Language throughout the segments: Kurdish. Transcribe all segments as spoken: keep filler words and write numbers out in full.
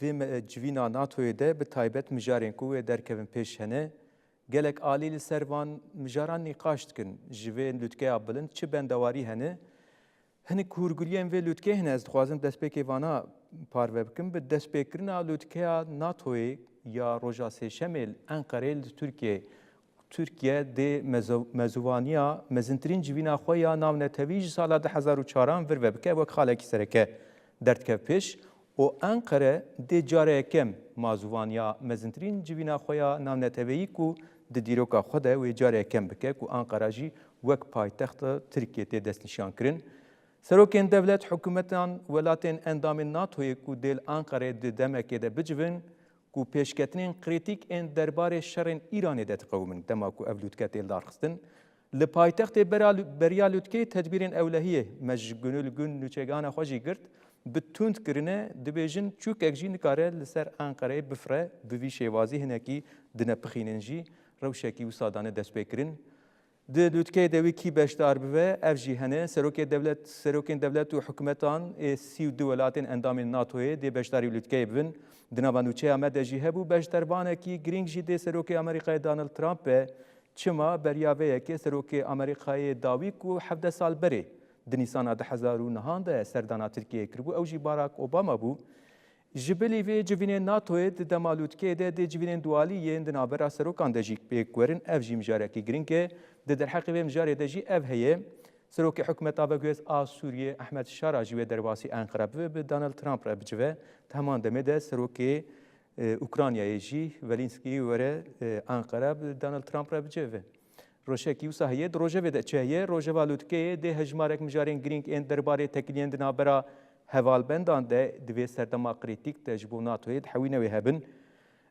vê me-, civîna NATOyê de bi taybet mijarên ku wê derkevin pêş hene. Gelek alî li ser van mijaran nîqaş dikin. Ji vê lûtkeya bilind çi bendewarî hene? Hinek hûrguliyên vê lûtkeyê hene, ez dixwazim destpêkê vana parve bikim. Bi destpêkirina lûtkeya NATOyê ya roja Sêşemê li Enqereyê li Tirkiyeyê, Tirkiye dê mezo-, mezûvaniya mezintirîn civîna xwe ya navnetewî ji sala du hezar û çaran vir ve bike, wek xalekî sereke derdikeve pêş û Enqere dê cara yekem mazûvaniya mezintirîn civîna xwe ya navneteweyî ku di dîroka xwe de wê cara yekem bike ku Enqera jî wek paytexta Tirkiyê tê destnîşankirin. Serokên dewlet, hikûmetan welatên endamên NATOyê ku dê li Enqerê di demekê de bicivin, ku pêşketinên krîtîk ên derbarê şerên Îranê de diqewimin, dema ku ev lûtke tê lidarxistin. Li paytextê bera-, beriya lûtkeyê tedbîrên ewlehiyê me ji gunû li gun nûçegana xwe jî girt, bi tund kirine, dibêjin çûkek jî nikare li ser Enqereyê bifire, bi vî şêwazî hinekî dinepixînin jî, rewşekî wisa dane destpêkirin. Di lûtkeyê de wî kî beşdar bibe, ev jî hene. Serokê dewlet, serokên dewlet û hikûmetan ê sî û du welatên endamên NATOyê dê beşdarî lûtkeyê bibin. Di nava nûçeya me de jî hebû beşdarvanekî girîng jî dê Serokê Amerîkayê Donald Trump be. Çima? Beriya vê yekê Serokê Amerîkayê dawî ku hevdeh sal berê di Nîsana du hezar û nehan de serdana Tirkiyeyê kiribû, ew jî Barack Obama bû. Ji bilî vê civînên NATOyê di dema lûtkeyê de dê civînên dualî yên di navbera serokan de jî pêk werin, ev jî mijarekî girîng e. Di derheqê vê mijarê de jî ev heye. Serokê Hikûmeta Veguhêz a Sûriyê Ehmed Şara jî wê derbasî Enqere bibe, bi Donald Trump re bicive. Di heman demê de serokê, e, Ukraynayê jî Zelensky were, e, Enqere bi Donald Trump re bicive. Rojekî wisa heye, di rojevê de çi heye? Rojeva lûtkeyê dê hejmarek mijarên girîng ên derbarê têkiliyên di navbera hevalbendan de di vê serdema krîtîk de ji bo NATOyê dihewîne wê hebin.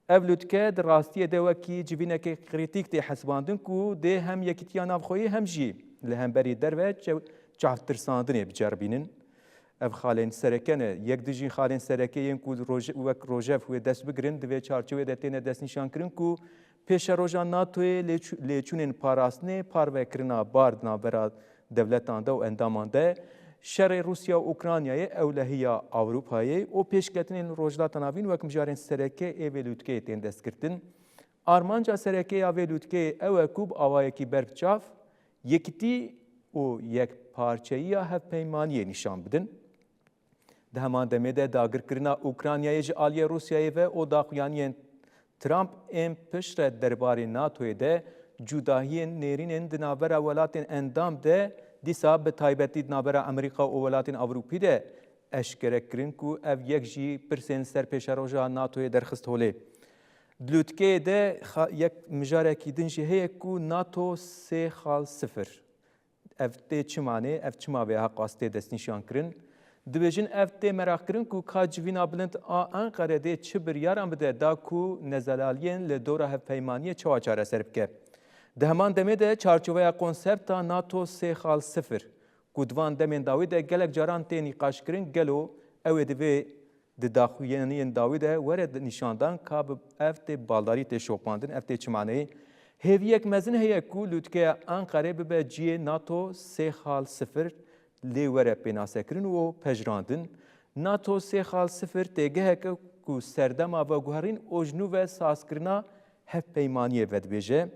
Ev lûtke di rastiyê de wekî civînekê krîtîk tê hesibandin ku dê hem yekîtiya navxweyî hem jî li hemberî derve çe-, çavtirsandinê biceribînin. Ev xalên sereke ne. Yek dijî xalên sereke yên ku roje-, wek rojev wê dest bigirin, di vê çarçovê de têne destnîşankirin ku pêşeroja NATOyê lêçû-, lêçûnên parastinê, parvekirina bar di navbera dewletan de û endaman de, şerê Rûsya û Ukraynayê, ewlehiya Ewropayê û pêşketinên Rojhilata Navîn wek mijarên sereke ê vê lûtkeyê tên destgirtin. Armanca sereke ya vê lûtkeyê ew e ku bi awayekî ber bi çav yekitî û yekparçeyiya hevpeymaniyê nîşan bidin. Di heman demê de dagirkirina Ukraynayê ji aliyê Rûsyayê ve û daxuyaniyên Trump ên piştre derbarê NATOyê de cudahiyên nêrînên di navbera welatên endam de, dîsa bi taybetî di navbera Amerîka û welatên Ewropî de eşkere kirin ku ev yek jî pirsên ser pêşeroja NATOyê derxist holê. Di lûtkeyê de xa-, yek mijarekî din jî heye ku NATO sê xal sifir. Ev tê çi manê? Ev çima vê heqas tê destnîşankirin? Dibêjin ev tê meraqkirin ku ka civîna bilind a Enqere dê çi biryaran bide da ku nezelaliyên li dora hevpeymaniyê çawa çareser bike. Di heman demê de çarçoveya konsepta NATO sê xal sifir ku di van demên dawî de gelek caran tê nîqaşkirin, gelo ew ê di vê di daxuyaniyên dawî de were nîşandan ka bi ev tê baldarî tê şopandin, ev tê çi maneyê? Hêviyek mezin heye ku lûtkeya Enqerê bibe cihê NATO sê xal sifir lê were pênasekirin û pejirandin. NATO sê xal sifir têgeheke ku serdema veguherîn û ji nû ve sazkirina hevpeymaniyê vedibêje.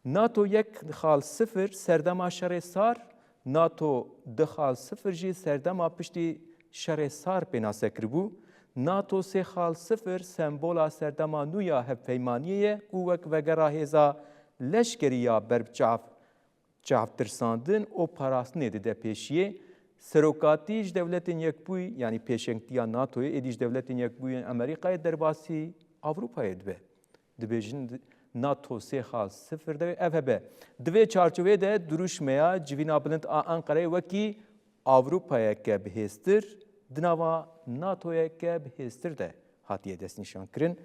NATO yek xal sifir serdema şerê sar, NATO du xal sifir jî serdema piştî şerê sar pênase kiribû. NATO sê xal sifir sembola serdema nû ya hevpeymaniyê ye ku wek vegera hêza leşkerî ya berbiçav çavtirsandin û parastinê dide pêşiyê. Serokatî ji Dewletên Yekbûyî, yanî pêşengtiya NATOyê, êdî ji Dewletên Yekbûyî yên Amerîkayê derbasî Ewropayê dibe. Dibêjin di-, NATO sê xal sifir de ev hebe. Di vê çarçoveyê de dirûşmeya civîna bilind a Enqereyê wekî Ewropayeke bihêztir, di nava NATOyeke bihêztir de hatiye destnîşankirin.